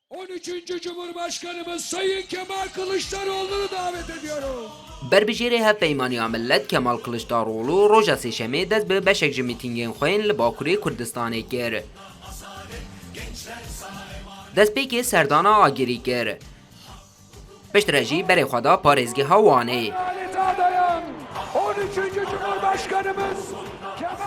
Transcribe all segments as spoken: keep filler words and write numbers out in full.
On üçüncü Cumhurbaşkanımız Sayın Kemal Kılıçdaroğlu'nu davet ediyorum. Berbijêrê Hevpeymaniya Millet Kemal Kiliçdaroglu roja Sêşemê dest bi beşek ji mîtîngên xwe yên li Bakurê Kurdistanê kir. Destpêkê serdana Agirî kir. Piştre jî berê xwe da parêzgeha Wanê. Adalet adayan on üçüncü Cumhurbaşkanımız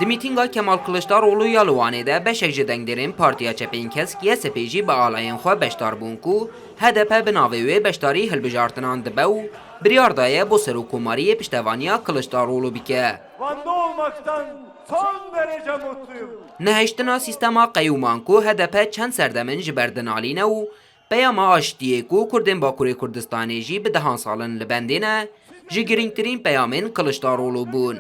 Di mîtînga Kemal Kiliçdaroglu ya li Wanê de beşek ji dengdêrên Partiya Çepên Kesk, Y S P, jî bi alayên xwe beşdar bûn ku H D P bi navê wê beşdarî hilbijartinan dibe û biryar daye bo serokkomariyê piştevaniya Kiliçdaroglu bike. Van'da olmaktan son derece mutluyum. Nehiştina sîstema qeyûman ku H D P çend serdem in ji ber dinalîne û peyama aştiyê ku Kurdên Bakurê Kurdistanê jî bi dehan sal in li bendê ne, ji girîngtirîn peyamên Kiliçdaroglu bûn.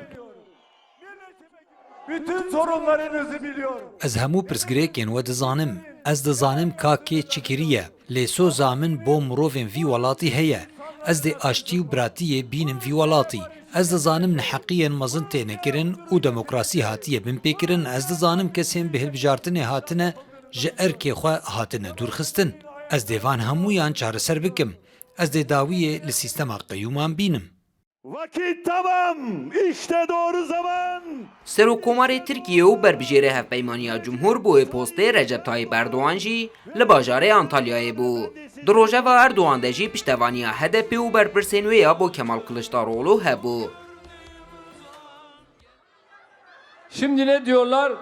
Bütün sorunlarınızı biliyorum. Ez hemû pirsgirêkên we dizanim. Ez dizanim ka kê çi kiriye. Lê soza min bo mirovên vî welatî heye. Ez dê aştî û biratiyê bînim vî welatî. Ez dizanim neheqiyên mezin têne kirin û demokrasî hatiye binpêkirin. Ez dizanim kesên bi hilbijartinê hatine ji erkê xwe hatine dûrxistin. Ez dê van hemûyan çareser bikim. Ez dê dawiyê li sîstema qeyûman bînim. Vakit tamam. İşte doğru zaman. Serokkomarê Tirkiyê û berbijêrê Hevpeymaniya Cumhur bo wê postê Recep Tayyip Erdogan jî li bajarê Antalyayê bû. Di rojeva Erdogan de jî piştevaniya H D P û berpirsên wê ya bo Kemal Kiliçdaroglu hebû. Şimdi ne diyorlar?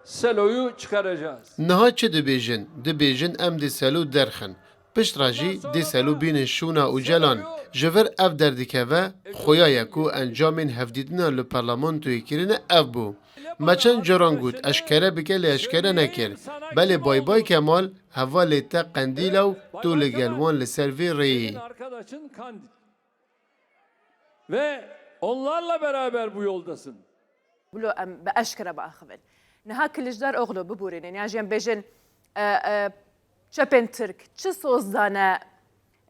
Selo'yu çıkaracağız. Niha çi dibêjin? Dibêjin em dê Selo derxin. Piştre jî dê Selo bînin şûna Ocalan. Ji vir ev derdikeve, xoya ye ku encamên hevdîtina li parlamentoyê kirine ev bû. Me çend caran got eşkere bike lê eşkere nekir. Belê Baybay Kemal hevalê te qendîl e û tu li gel wan li ser vê rêyî. Arkadaşın Kandil. Ve onlarla beraber bu yoldasın. Bilo em bi eşkere biaxivin. Niha Kiliçdaroglu biborînin, yan jî em bêjin, e, e, çepên Tirk çi soz dane,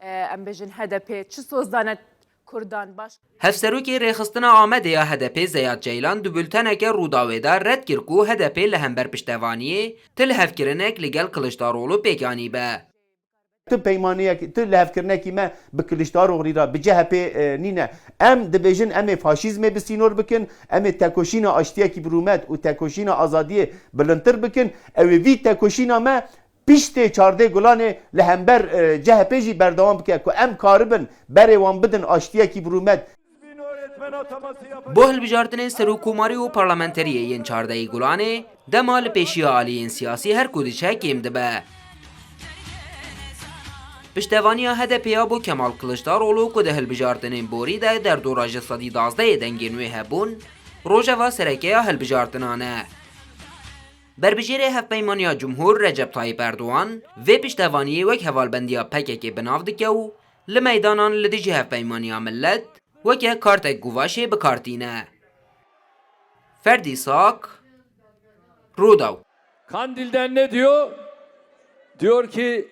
e, em bêjin H D P, çi soz dane Kurdan baş. Hevserokê Rêxistina Amedê ya H D P Zeyad Ceylan di bulteneke Rûdawê de red kir ku H D P li hember piştevaniyê ti lihevkirinek li gel Kiliçdaroglu pêk anîbe. Tu peymaniyek, tu lihevkirinekî me bi Kiliçdaroglu re, bi C H P, e, nîne. Em dibêjin em ê faşîzmê bi sînor bikin, em ê tekoşîna aştiyekî bi rûmet û tekoşîna azadiyê bilindtir bikin. Ew ê vî tekoşîna me piştê çardê Gulanê li hember, e, C H P jî berdewam bike ku em karibin berê wan bidin aştiyekî bi rûmet. Bo hilbijartinên serokkomarî û parlamenteriyê yên çardehê Gulanê, dema li pêşiya aliyên siyasî her ku diçe kêm dibe. Piştevaniya H D P ya bo Kemal Kiliçdaroglu ku di hilbijartinên borî de derdora ji sedî dazdehê dengên wê hebûn, rojeva sereke ya hilbijartinan e. Berbijêrê Hevpeymaniya Cumhur Recep Tayyip Erdogan vê piştevaniyê wek hevalbendiya P K K bi nav dike û li meydanan li dijî Hevpeymaniya Millet weke kartek guvaşê bi kar tîne. Ferdî Sak, Rûdaw. Kandil'den ne diyor? Diyor ki